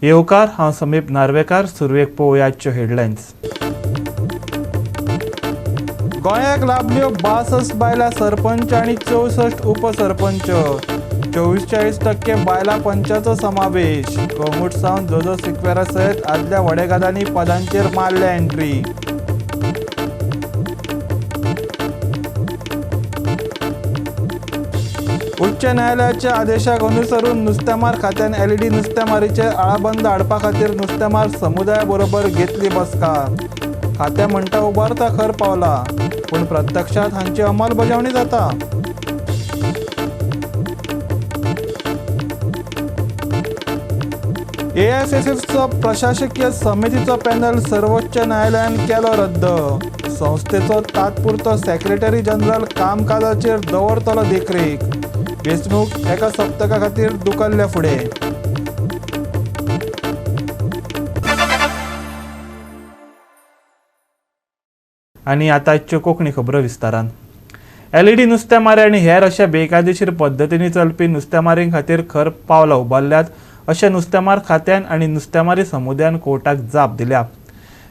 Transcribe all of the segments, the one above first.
येवकार. हांव समीप नार्वेकार. सुरवेक पळोवया हेडलायन्स. गोंयाक लाभल्यो 62 बायलां सरपंच आनी 64 उपसरपंच. 44% बायलां पंचाचो समावेश. कळंगूट सावन जोजो सिक्वेरा सयत आदल्या वडेगादांनी पदांचेर मारल्या एंट्री. उच्च न्यायालयाच्या आदेशाक अनुसरून नुस्तेमार खात्यान एलईडी नुस्तेमारीचेर आळाबंद हाडपा खातीर नुस्तेमार समुदाया बरोबर घेतली बसका. खात्या म्हणटा उबारता खर पावला, पूण प्रत्यक्षात हांची अंमलबजावणी जाता. एआयएसएफचो प्रशासकीय समितीचो पॅनल सर्वोच्च न्यायालयान केलो रद्द. संस्थेचो तात्पुरतो सेक्रेटरी जनरल कामकाजाचेर दवरतलो देखरेख. वेंचणूक एका सप्तका खातीर दुकल्ल्या फुडें. आनी आतां आजच्यो कोंकणी खबरो विस्तारान. एलईडी नुस्तेमारी आनी हेर अशा बेकायदेशीर पद्दतींनी चलपी नुस्तेमारी खातीर खर पावलां उबारल्यात अशें नुस्तेमार खात्यान आनी नुस्तेमारी समुदायान कोर्टाक जाप दिल्या.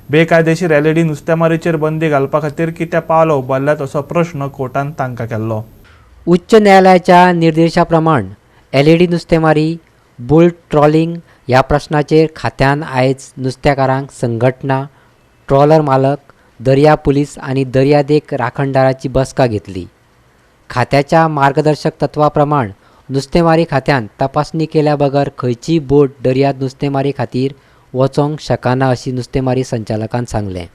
बेकायदेशीर एलईडी नुस्तेमारीचेर बंदी घालपा खातीर कितें पावलां उबारल्यात असो प्रश्न कोर्टान तांकां केल्लो. उच्च न्यायालयाच्या निर्देशा प्रमाण एलईडी नुस्तेमारी, बुल ट्रॉलिंग ह्या प्रश्नाचेर खात्यान आयज नुस्तेकारांक संघटना, ट्रॉलर मालक, दर्या पुलीस आनी दर्यादेग राखणदाराची बसका घेतली. खात्याच्या मार्गदर्शक तत्वा प्रमाण नुस्तेमारी खात्यान तपासणी केल्या बगर खंयचीय बोट दर्यांत नुस्तेमारी खातीर वचोंक शकना अशी नुस्तेमारी संचालकान सांगलें.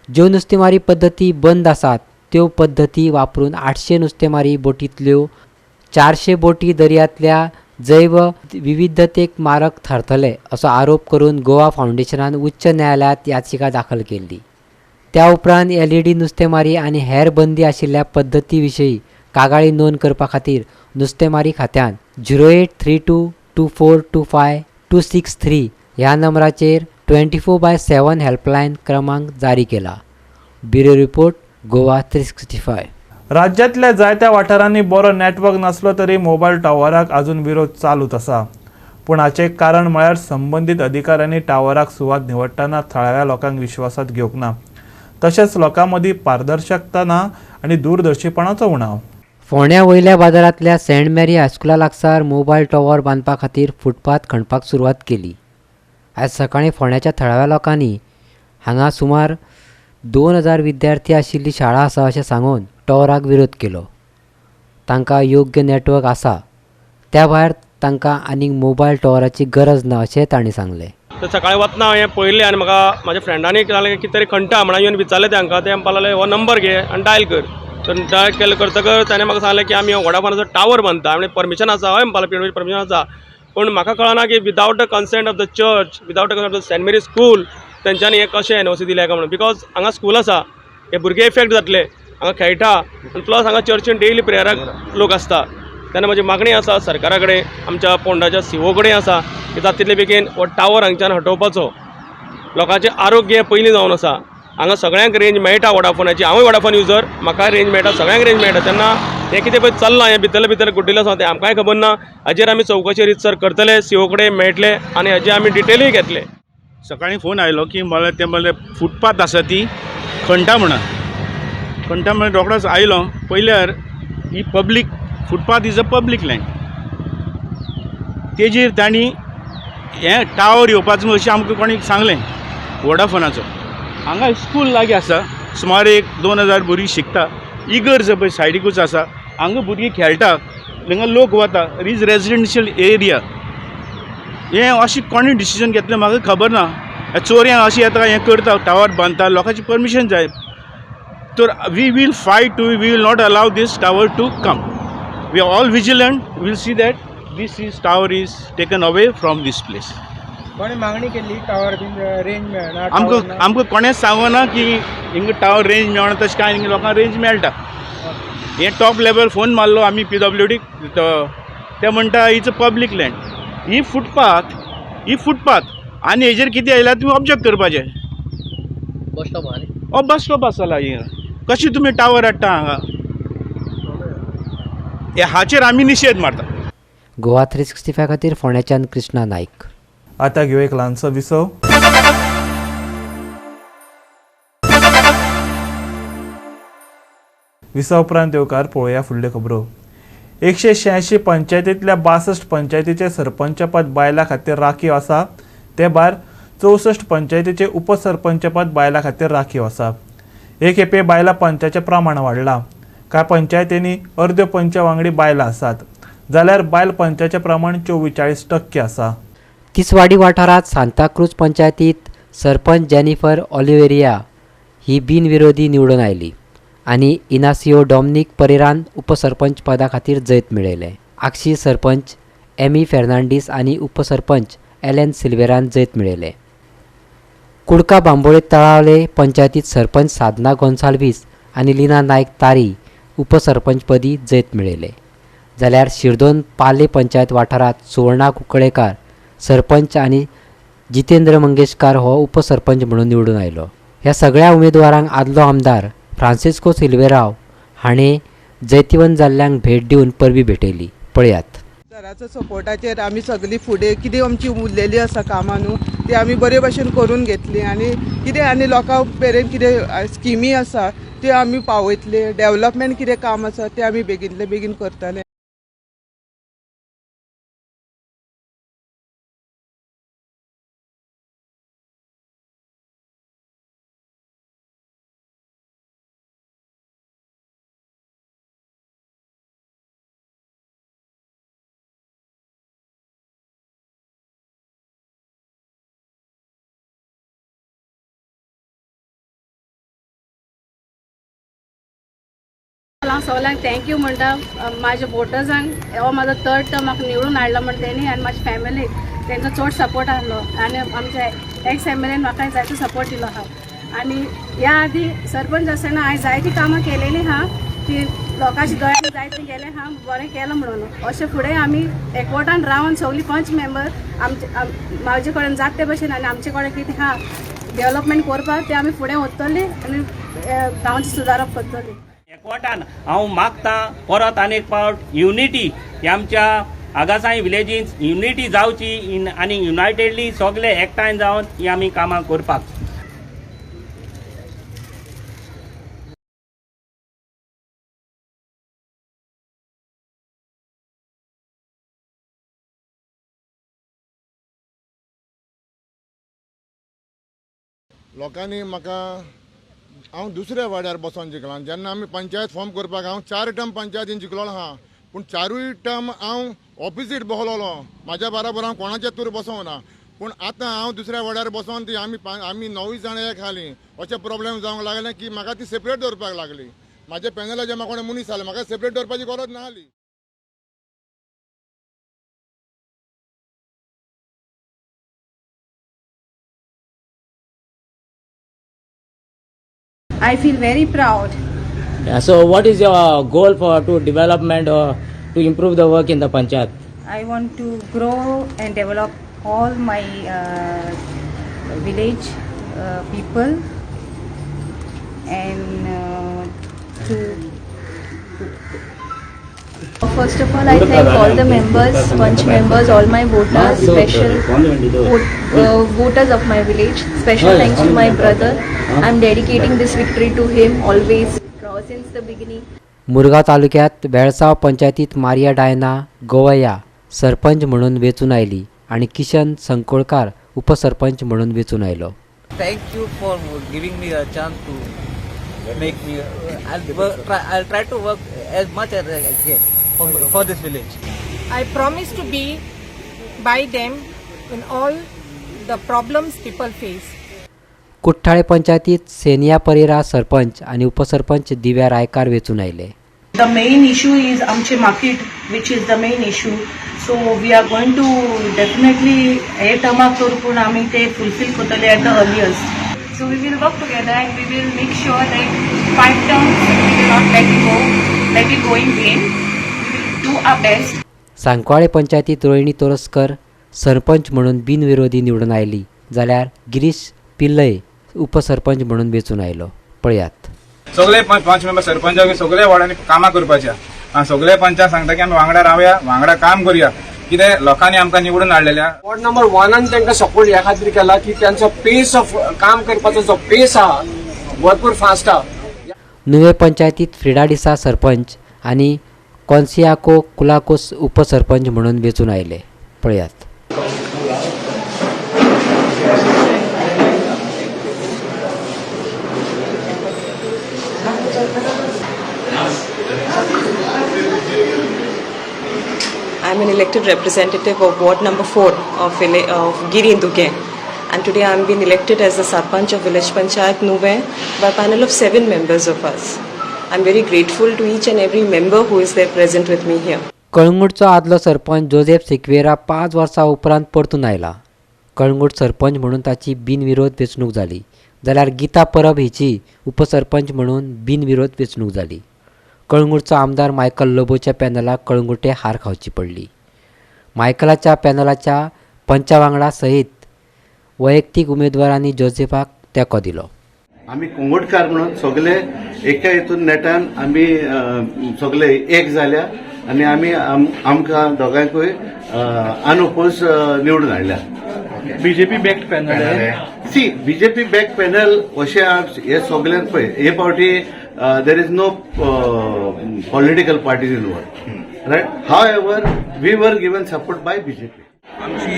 ज्यो नुस्तेमारी पद्दती बंद आसात त्यो पद्दती वापरून 800 नुस्तेमारी बोटींतल्यो 400 बोटी दर्यांतल्या जैव विविधतेक मारक थारतले असो आरोप करून गोवा फावंडेशनान उच्च न्यायालयांत याचिका दाखल केल्ली. त्या उपरांत एलईडी नुस्तेमारी आनी हेर बंदी आशिल्ल्या पद्दती विशीं कागाळी नोंद करपा खातीर नुस्तेमारी खात्यान 08322425263 ह्या नंबराचेर 24/7 हेल्पलायन क्रमांक जारी केला. Bureau report, Goa 365. राज्यांतल्या जायत्या वाठारांनी बरो नेटवर्क नासलो तरी मोबायल टावराक अजून विरोध चालूच आसा. पूण हाचें कारण म्हळ्यार संबंदीत अधिकाऱ्यांनी टावराक सुवात निवडटना थळाव्या लोकांक विश्वासात घेवंक ना, तशेंच लोकां मदीं पारदर्शकता ना आनी दूरदर्शीपणाचो उणाव. फोंड्या वयल्या बाजारांतल्या सेंट मेरी हायस्कुला लागसार मोबायल टॉवर बांदपा खातीर फुटपाथ खणपाक सुरवात केली. आयज सकाळीं फोंड्याच्या थळाव्या लोकांनी हांगा सुमार 2000 विद्यार्थी आशिल्ली शाळा आसा अशें सांगून टॉवराक विरोध केलो. तांकां योग्य नेटवर्क आसा, त्या भायर तांकां आनीक मोबायल टॉवराची गरज ना अशें तांणी सांगलें. तर सकाळी वतना हांवें पळयलें आनी म्हाका म्हाज्या फ्रेंडांनी सांगलें कितें तरी खणटा म्हणून येवन विचारलें तांकां. ते म्हणपाक लागले हो नंबर घे आनी डायल कर. तर डायल केलें करतकच ताणें म्हाका सांगलें की आमी वोडाफोनाचो टावर बांदता आनी परमिशन आसा. हय म्हणपाक लागलो, परमिशन आसा, पूण म्हाका कळना की without the consent of the church, without the consent of the Saint Mary school तेंच्यांनी हें कशें एनओसी दिलें काय म्हणून. Because हांगा स्कूल आसा, हे भुरगे इफेक्ट जातले, हांगा खेळटा आनी प्लस हांगा चर्चीन डेली प्रेयराक लोक आसता. तेन्ना म्हजी मागणी आसा सरकारा कडेन, आमच्या पोंडाच्या सीओ कडेन आसा की जाता तितले बेगीन हो टावर हांगच्यान हटोवपाचो. लोकांचें आरोग्य पयलीं जावन आसा. हांगा सगळ्यांक रेंज मेळटा वोडाफोनाची. हांवूय वोडाफोन युजर, म्हाकाय रेंज मेळटा, सगळ्यांक रेंज मेळटा. तेन्ना हें कितें पळय चल्लां हें भितरले भितर गुड्डिल्लें आसा तें आमकांय खबर ना. हाजेर आमी चवकशी रितसर करतले, सीओ कडेन मेळटले आनी हाजी आमी डिटेलूय घेतले. सकाळी फोन आयलो की मला ते म्हणले फुटपाथ आसा ती खणटा म्हणून. खणटा म्हणून रोखडोच आयलो. पयल्यार ही public footpath is a public land. तेजेर तांणी हें टावर येवपाचो अशें आमकां कोणी सांगलें वोडाफोनाचो. हांगा स्कूल लागीं आसा, सुमार एक 2000 भुरगीं शिकता. इगर्ज पळय सायडीकूच आसा. हांगा भुरगीं खेळटा, हांगा लोक वता. Is residential area. हें अशें कोणी डिसिजन घेतलें म्हाका खबर ना. ह्या चोरयां अशें येता, हें करता, टावर बांदता, लोकांची परमिशन जाय. तर we will fight to we will not allow this tower to come. We are all vigilant, will see that this is tower is taken away from this place. कोणी मागणी केल्ली टावर बीन range मेळना? आमकां आमकां कोणेंच सांगना की हिंगा टावर रेंज मेळना. तशें कांय हिंगा लोकांक रेंज मेळटा. हें टॉप लेवल फोन मारलो आमी पीडब्ल्यूडीक, ते म्हणटा it's a public land. He footpath, he footpath आनी हेजेर कितें आयल्यार तुमी ऑब्जेक्ट करपाचें. हो बस स्टॉप आसा लागीं. कशी तुमी टावर हाडटा हांगा? हे हाचेर आमी निशेध मारता. गोवा 365 खातीर फोंड्याच्यान कृष्णा नायक. आतां घेवया एक ल्हानसो विसव. विसव उपरांत येवकार पळोवया फुडल्यो खबरो. 186 पंचायतींतल्या 62 पंचायतीचे सरपंचपद बायलां खातीर राखीव आसा. ते भायर 64 पंचायतीचे उपसरपंचपद बायलां खातीर राखीव आसा. हे खेपे बायलां पंचाचें प्रमाण वाडलां. कांय पंचायतींनी अर्द्यो पंच वांगडी बायलां आसात, जाल्यार बायल पंचाचें प्रमाण 44% आसा. तिसवाडी वाठारांत सांताक्रूज पंचायतीत सरपंच जेनिफर ऑलिवेरिया ही बिनविरोधी निवडून आयली आनी इनासियो डॉमनिक परेरान उपसरपंच पदा खातीर जैत मेळयलें. आगशी सरपंच एमी फेर्नांडीस आनी उपसरपंच एलन सिल्वेरान जैत मेळयलें. कुडका बांबोळे तळावले पंचायतीत सरपंच साधना गोन्साल्वीस आनी लिना नायक तारी उपसरपंचपदी जैत मेळयलें. जाल्यार शिरदोन पाले पंचायत वाठारांत सुवर्णा कुंकळेकार सरपंच आनी जितेंद्र मंगेशकार हो उपसरपंच म्हणून निवडून आयलो. ह्या सगळ्या उमेदवारांक आदलो आमदार फ्रांसिस्को सिल्वेराव हाणें जैतिवंत जाल्ल्यांक भेट दिवन परबीं भेटयली. पळयात. सराचो सपोर्टाचेर आमी सगळीं फुडें कितें आमची उरलेली आसा कामां न्हू ती आमी बरे भशेन करून घेतली आनी कितें आनी लोकां मेरेन कितें स्किमी आसा त्यो आमी पावयतले. डेवलपमेंट कितें काम आसा तें आमी बेगीनले बेगीन करतले. हांव सगल्यांक thank you म्हणटा. म्हाज्या वोटर्सांक हो म्हाजो थर्ड टर्म म्हाका निवडून हाडलो म्हण तेणी आनी म्हाज्या फॅमिलीक तेंचो चड सपोर्ट आहलो आनी आमच्या एक्स एम एल एन म्हाका जायतो सपोर्ट दिलो आहा. आनी ह्या आदी सरपंच आसतना हांवें जायतीं कामां केलेलीं आहा ती लोकांच्या दोळ्यान जायतीं गेलें आहा बरें केलां म्हणून. अशें फुडें आमी एकवटान रावन सगळीं पंच मेंबर आमचे म्हाजे कडेन जाता ते भशेन आनी आमचे कडेन कितें आहा डेवलपमेंट करपाक तें आमी फुडें वतली आनी गांवचें सुदारप करतली. एकवटान हांव मागता परत आनी एक फावट युनिटी आमच्या आगासाई विलेजींत युनिटी जावची आनी युनायटेडली सगळे एकठांय जावन ही आमी कामां करपाक. लोकांनी म्हाका हांव दुसऱ्या वाड्यार बसोन जिखलां. जेन्ना आमी पंचायत फॉर्म करपाक हांव 4 टर्म पंचायतीन जिखलो आहा, पूण 4 टर्म हांव ऑपोजीट बसलोलो. म्हाज्या बराबर हांव कोणाच्या तूर बसोंक ना. पूण आतां हांव दुसऱ्या वाड्यार बसोन ती आमी 9 जाणां एक हालीं. अशें प्रोब्लेम जावंक लागलें की म्हाका ती सेपरेट दवरपाक लागली. म्हाज्या पॅनलाचे म्हाका कोणें मनीस आसले, म्हाका सेपरेट दवरपाची गरज नासली. I feel very proud. Yeah, so what is your goal for to development or to improve the work in the panchayat? I want to grow and develop all my village people and to First of all, I thank all the members, Panch members, all my voters, special voters of my village. Special thanks to my brother. I am dedicating this victory to him always since the beginning. Murgaon तालुक्यात वेळसाव पंचायतीत Maria Diana गोवया sarpanch म्हणून वेंचून आयली आनी किशन संकोळकार उपसरपंच म्हणून वेंचून आयलो. Thank you for giving me a chance to make me. I'll try to work as much as I can for this village. I promise to be by them in all the problems people face. Kutthale पंचायतीत सेनिया परेरा सरपंच आनी उपसरपंच दिव्या रायकार वेंचून आयले. The main issue is आमचे market, which is the main issue. So we are going to definitely हे टर्माक तर पूण आमी ते फुलफिल करतले at the earliest. So we will work together and we will make sure that 5 terms we will not let it go in vain. We will do our best. Sancoale पंचायतीत Rohini Toraskar sarpanch म्हणून बिनविरोधी निवडून आयली, जाल्यार गिरीश पिल्लय उपसरपंच म्हणून वेंचून आयलो. पळयात. सगळे पंच मेंबर सरपंच सगळे वाड्यांनी कामां करपाची आनी सगळे पंचांक सांगता की आमी वांगडा रावया, वांगडा काम करूया. कितें लोकांनी आमकां निवडून हाडलेल्या. वॉर्ड नंबर 1 तांकां सपोर्ट ह्या खातीर केला की त्यांचो पेस ऑफ काम करपाचो जो पेस आहा भरपूर फास्ट आहा. नुवें पंचायतीत फ्रिडा डिसा सरपंच आनी कॉन्सियाको कुलाकोस उपसरपंच म्हणून वेंचून आयले. पळयात. I am an elected representative of ward number 4 of Giri Duge, and today I am being elected as the Sarpanch of Village Panchayat Nuvem by a panel of 7 members of us. I am very grateful to each and every member who is there present with me here. कळंगूटचो आदलो sarpanch Joseph Sequeira 5 वर्सां उपरांत परतून आयला. कळंगूट सरपंच म्हणून ताची बिनविरोध वेंचणूक जाली, जाल्यार गीता परब हिची उपसरपंच म्हणून बिनविरोध वेंचणूक जाली. कळंगूटचो आमदार मायकल लोबोच्या पॅनलाक कळंगूटे हार खावची पडली. मायकलाच्या पॅनलाच्या पंचा वांगडा सहित वैयक्तीक उमेदवारांनी जोसेफाक तेंको दिलो. आमी कुंगुटकार म्हणून सगळे एका हितून नेटान आमी सगळे एक जाल्या आनी आमी आमकां दोगांकूय अनओपोज निवडून हाडल्या. BJP backed panel. See BJP backed panel अशें हे सगळ्यांत पळय हे फावटी there is no political parties involved, right? However, we were given support by BJP. आमची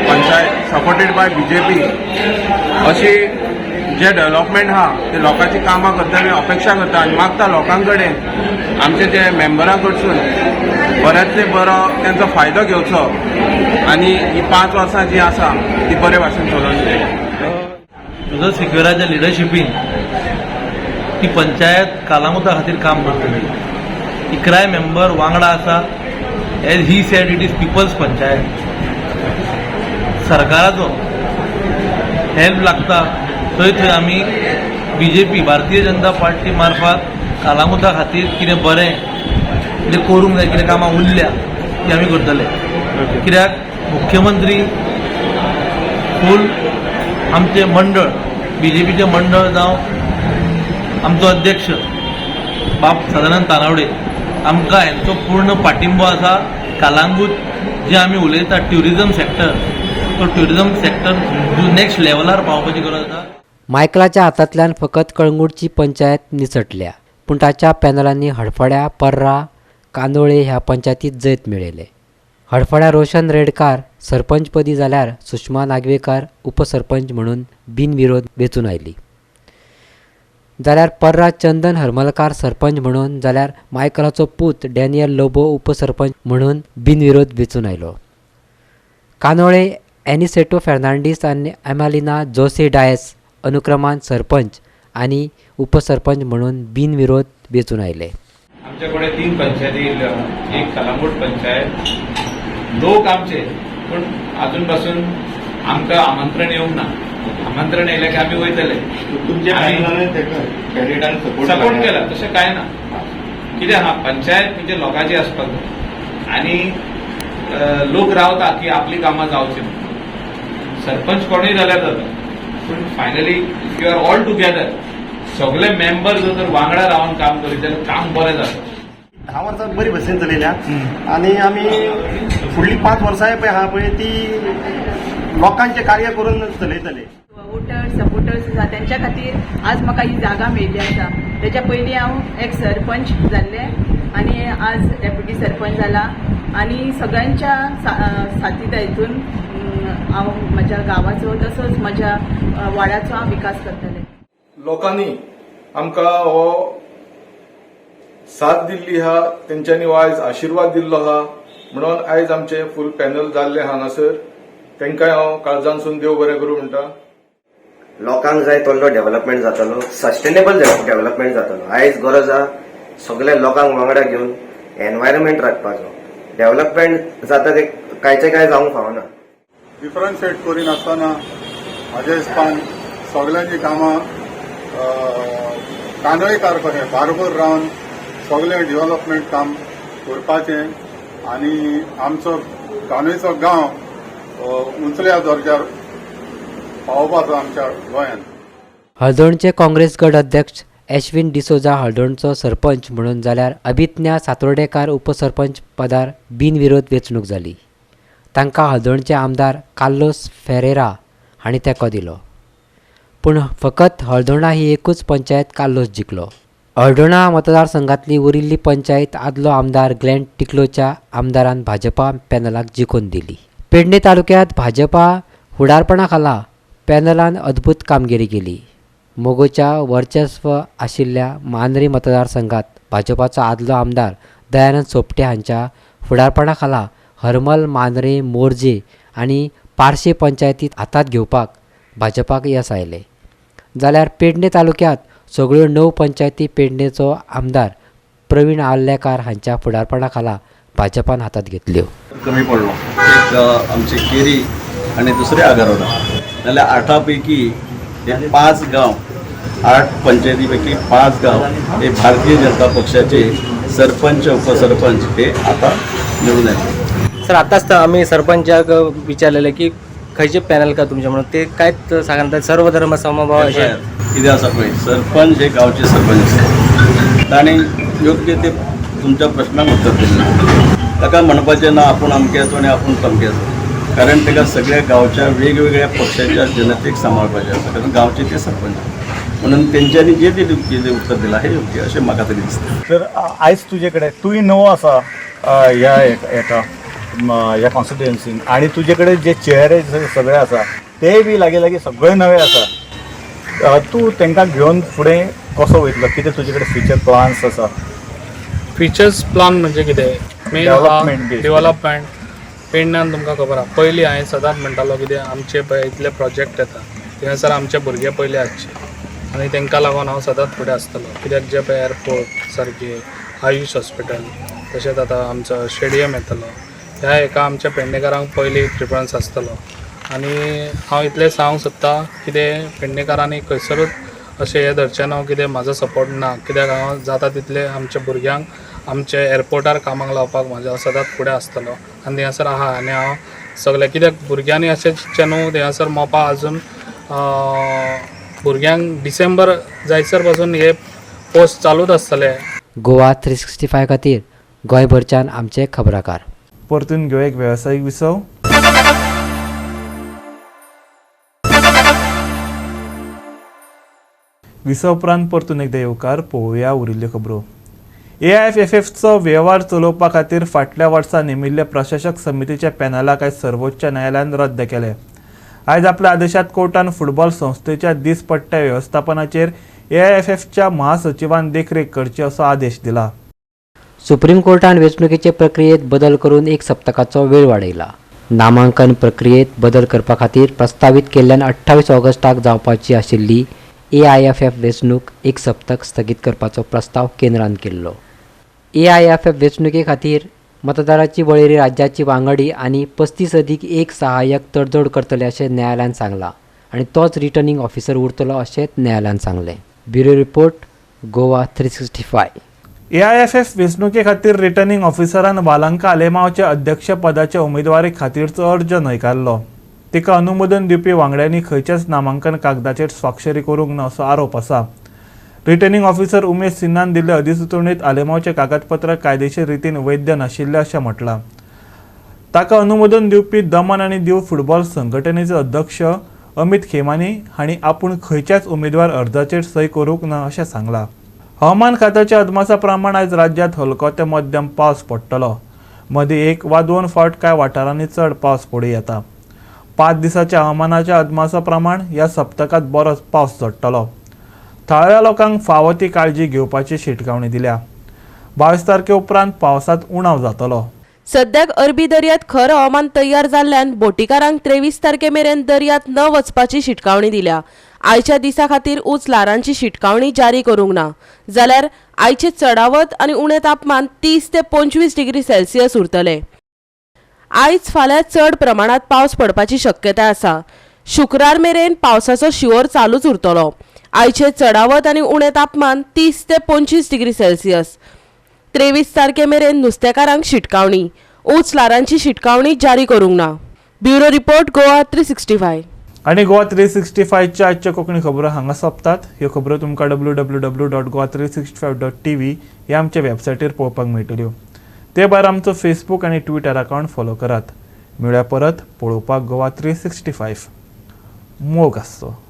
पंचायत सपोर्टेड बाय बीजेपी अशी जे डेव्हलपमेंट आहा ते लोकांची कामां करता आनी अपेक्षा करता आनी मागता लोकां कडेन आमचे जे मेंबरां कडसून बऱ्यांतले बरो तेंचो फायदो घेवचो आनी ही 5 वर्सां जी आसा ती बरे भाशेन चलोवन दिली. जोसेफ सिक्वेराच्या लिडरशिपीन ती पंचायत कालांगुटा खातीर काम करतली. 11 मेंबर वांगडा आसा. As he said it is people's panchayat. सरकाराचो हेल्प लागता थंय थंय आमी बीजेपी भारतीय जनता पार्टी मार्फत कालांगुटा खातीर कितें बरें कितें करूंक जाय, कितें कामां उरल्या ती आमी करतले. कित्याक मुख्यमंत्री फूल आमचें मंडळ बीजेपीचें मंडळ जावं आमचो अध्यक्ष बाब सदानंद तानावडे आमकां हेंचो पूर्ण पाठिंबो आसा. कालांगूट जे आमी उलयता ट्युरिजम सेक्टर, तो ट्युरिजम सेक्टर नेक्स्ट लेवलार पावपाची गरज आसा. मायकलाच्या हातांतल्यान फकत कळंगूटची पंचायत निसटल्या, पूण ताच्या पॅनलांनी हडफड्या, पर्रा, कांदोळे ह्या पंचायतीत जैत मेळयलें. हडफड्या रोशन रेडकार सरपंचपदी जाल्यार सुषमा नागवेकार उपसरपंच म्हणून बिनविरोध वेंचून आयली, जाल्यार पर्रा चंदन हरमलकार सरपंच म्हणून, जाल्यार मायकलाचो पूत डॅनियल लोबो उपसरपंच म्हणून बिनविरोध वेंचून आयलो. कांदोळे एनिसेटो फेर्नांडीस आनी एमालिना जोसे डायस अनुक्रमान सरपंच आनी उपसरपंच म्हणून बिनविरोध वेंचून आयले. आमचे कडेन 3 पंचायती येयल्ल्यो आहा. एक कलांगूट पंचायत, लोक आमचे पूण अजून पासून आमकां आमंत्रण येवंक ना. आमंत्रण येयलें की आमी वयतले. सपोर्ट केला तशें कांय ना. कितें आहा पंचायत म्हणजे लोकांची आसपाक जाय आनी लोक रावता की आपली कामां जावची म्हणून. सरपंच कोणूय जाल्यार जाता, पूण finally if you are all together सगळे मेंबर जर वांगडा रावन काम करीत जाल्यार काम बरें जाता. 10 वर्सां बरी भशेन चलयल्या आनी आमी फुडलीं 5 वर्सांय पळय आहा पळय ती लोकांचें कार्य करून चलयतले. वोटर्स सपोर्टर्स आसा तेंच्या खातीर आज म्हाका ही जागा मेळिल्ली आसा. तेच्या पयलीं हांव एक सरपंच जाल्लें आनी आज डेप्युटी सरपंच जाला आनी सगळ्यांच्या साथीत हितून हांव म्हज्या गांवाचो तसोच म्हज्या वाड्याचो हांव विकास करतलें. लोकांनी आमकां हो साथ दिल्ली आहा, तेंच्यांनी हो आयज आशिर्वाद दिल्लो आहा म्हणून आयज आमचें फूल पॅनल जाल्लें हांगासर. तेंकांय हांव काळजांतसून देव बरें करूं म्हणटा. लोकांक जाय तसलो डेव्हलपमेंट जातलो, सस्टेनेबल डेव्हलपमेंट जातलो. आयज गरज आहा सगल्या लोकांक वांगडा घेवन एनवायरमेंट राखपाचो. डेव्हलपमेंट जाता ते कांयचे कांय जावंक फावना. डिफरन्शिएट करिनासतना म्हाज्या हिसपान सगल्यांची कामां कांदोळकार कशें बारोबर रावन सगळें डेव्हलपमेंट काम करपाचें आनी आमचो कांदोळचो गांव उंचल्या दर्जार पावोवपाचो आमच्या गोंयांत. हळदोणचे काँग्रेस गट अध्यक्ष एश्विन डिसोजा हळदोणचो सरपंच म्हणून, जाल्यार अभिज्ञा सातोर्डेकार उपसरपंच पदार बिनविरोध वेंचणूक जाली. तांकां हळदोणचे आमदार कार्लोस फेरेरा हांणी तेंको दिलो. पूण फकत हळदोणा ही एकूच पंचायत कार्लोस जिखलो. हळदोणा मतदारसंघातली उरिल्ली पंचायत आदलो आमदार ग्लॅन टिकलोच्या आमदारान भाजपा पॅनलाक जिखून दिली. पेडणे तालुक्यांत भाजपा फुडारपणा खाला पॅनलान अद्भुत कामगिरी केली. मोगोच्या वर्चस्व आशिल्ल्या मांद्री मतदारसंघात भाजपाचो आदलो आमदार दयानंद सोपटे हांच्या फुडारपणा खाला हरमल, मांद्रे, मोरजे आनी पार्शे पंचायतीत हातांत घेवपाक भाजपाक येस आयलें. जाल्यार पेडणे तालुक्यांत सगळ्यो 9 पंचायती पेडणेचो आमदार प्रवीण आर्लेकार हांच्या फुडारपणा खाला भाजपान हातांत घेतल्यो. कमी पडलो एक आमचे केरी आनी दुसरे आगारोडा, जाल्यार 8 पैकी हे 5 गांव, 8 पंचायती पैकी 5 गांव हे भारतीय जनता पक्षाचे सरपंच उपसरपंच हे आता निवडून येतले. सर आताच आम्ही सरपंचाक विचारलेले की खंयचे पॅनल का तुमचे म्हणून, ते कांयच सांगतात सर्वधर्म समभाव अशें कितें आसा पळय, सरपंच हे गांवचे सरपंच आसता, ताणें योग्य ते तुमच्या प्रश्नाक उत्तर दिलें. ताका म्हणपाचें ना आपूण अमक्याचो आनी आपूण तमक्याचो, कारण ताका सगळ्या गांवच्या वेगवेगळ्या पक्षाच्या जनतेक सांबाळपाचें आसा, कारण गांवचे ते सरपंच म्हणून तेंच्यांनी जे ते उत्तर दिलां हें योग्य अशें म्हाका तरी दिसता. तर आयज तुजे कडेन तूंय नवो आसा ह्या हेका ह्या कॉन्स्टिट्युएन्सीन आनी तुजे कडेन जे चेहरे सगळे आसा ते बी लागीं लागीं सगळे नवे आसा, तूं तांकां घेवन फुडें कसो वयतलो, कितें तुजे कडेन फ्युचर प्लान्स आसा? फिचर्स प्लान म्हणजे कितें, मेन डेव्हलपमेंट पेडण्यान तुमकां खबर आसा. पयलीं हांवें सदांच म्हणटालो कितें आमचे पळय इतले प्रोजेक्ट येता थंयसर आमचे भुरगे पयलीं आसचे आनी तांकां लागून हांव सदांच फुडें आसतलो. कित्याक जे पळय एअरपोर्ट सारके, आयुश हॉस्पिटल, तशेंच आतां आमचो स्टेडियम येतलो, ह्या हेका आमच्या पेडणेकारांक पयलीं प्रिफरन्स आसतलो. आनी हांव इतलें सांगूंक सोदता कितें पेडणेकारांनी खंयसरूच अशें हें धरचें ना कितें म्हाजो सपोर्ट ना, कित्याक हांव जाता तितलें आमच्या भुरग्यांक आमच्या एअरपोर्टार कामाक लावपाक म्हाजो सदांच फुडें आसतलो. आनी थंयसर आहा आनी हांव सगळें कित्याक भुरग्यांनी अशें चिंतचें न्हू थंयसर मोपा अजून भुरग्यांक डिसेंबर जायसर पासून हे पोस्ट चालूच आसतले. गोवा 365 खातीर गोंयभरच्यान आमचे खबराकार. परतून घेवया एक वेवसायीक विसव. विसव उपरांत परतून एकदा येवकार. पळोवया उरिल्ल्यो खबरो. AIFFचो वेव्हार चलोवपा खातीर फाटल्या वर्सा नेमिल्ल्या प्रशासक समितीच्या पॅनलाक आयज सर्वोच्च न्यायालयान रद्द केलें. आयज आपल्या आदेशात कोर्टान फुटबॉल संस्थेच्या दिसपट्ट्या वेवस्थापनाचेर AIFFच्या महासचिवान देखरेख करची असो आदेश दिला. सुप्रीम कोर्टान वेंचणुकेचे प्रक्रियेत बदल करून एक सप्तकाचो वेळ वाडयला. नामांकन प्रक्रियेत बदल करपा खातीर प्रस्तावीत केल्ल्यान 28 ऑगस्टाक जावपाची आशिल्ली AIFF वेंचणूक एक सप्तक स्थगीत करपाचो प्रस्ताव केंद्रान केल्लो. AIFF वेंचणुके खातीर मतदाराची वळेरी राज्याची वांगडी आनी 35+1 सहाय्यक तडजोड करतले अशें न्यायालयान सांगलां आनी तोच रिटर्निंग ऑफिसर उरतलो अशेंच न्यायालयान सांगलें. Bureau report, Goa 365. AIFF वेंचणुके खातीर रिटर्निंग ऑफिसरान वालांका आलेमावच्या अध्यक्षपदाच्या उमेदवारी खातीरचो अर्ज न्हयकारलो. तिका अनुमोदन दिवपी वांगड्यांनी खंयच्याच नामांकन कागदाचेर स्वाक्षरी करूंक ना असो आरोप आसा. रिटर्निंग ऑफिसर उमेश सिन्हान दिल्ले अधिसुचोवणेंत आलेमावचें कागदपत्र कायदेशीर रितीन वैध नाशिल्लें अशें म्हटलां. ताका अनुमोदन दिवपी दमन आनी दीव फुटबॉल संघटनेचे अध्यक्ष अमित खेमानी हांणी आपूण खंयच्याच उमेदवार अर्जाचेर सय करूंक ना अशें सांगलां. हवामान खात्याच्या अदमासा प्रमाण आयज राज्यांत हलको ते मध्यम पावस पडटलो. मदीं 1 वा 2 फावट कांय वाठारांनी चड पावस पडूं येता. 5 दिसाच्या हवामानाच्या अदमासा प्रमाण ह्या सप्तकांत बरोच पावस झडटलो. थळाव्या लोकांक फावो ती काळजी घेवपाची शिटकावणी दिल्या. 22 तारखे उपरांत पावसांत उणाव जातलो. सद्याक अरबी दर्यांत खर हवामान तयार जाल्ल्यान बोटीकारांक 23 तारखे मेरेन दर्यांत न वचपाची शिटकावणी दिल्या. आयच्या दिसा खातीर उंच ल्हारांची शिटकावणी जारी करूंक ना. जाल्यार आयचे चडावत आनी उणें तापमान 30 ते 25 डिग्री सेल्सियस उरतलें. आयज फाल्यां चड प्रमाणांत पावस पडपाची शक्यताय आसा. शुक्रार मेरेन पावसाचो शिंवर चालूच उरतलो. आयचे चडावत आनी उणें तापमान 30 ते 25 डिग्री सेल्सियस. 23 तारखे मेरेन नुस्तेकारांक शिटकावणी, उंच ल्हारांची शिटकावणी जारी करूंक ना. Bureau report, Goa 365. आनी गोवा 365च्या आजच्या कोंकणी खबरो हांगा सोंपतात. ह्यो खबरो तुमकां www.goa365.tv ह्या आमच्या वेबसायटीर पळोवपाक मेळटल्यो. ते भायर आमचो फेसबूक आनी ट्विटर अकावंट फॉलो करात. मेळ्या परत पळोवपाक गोवा 365. मोग आसचो.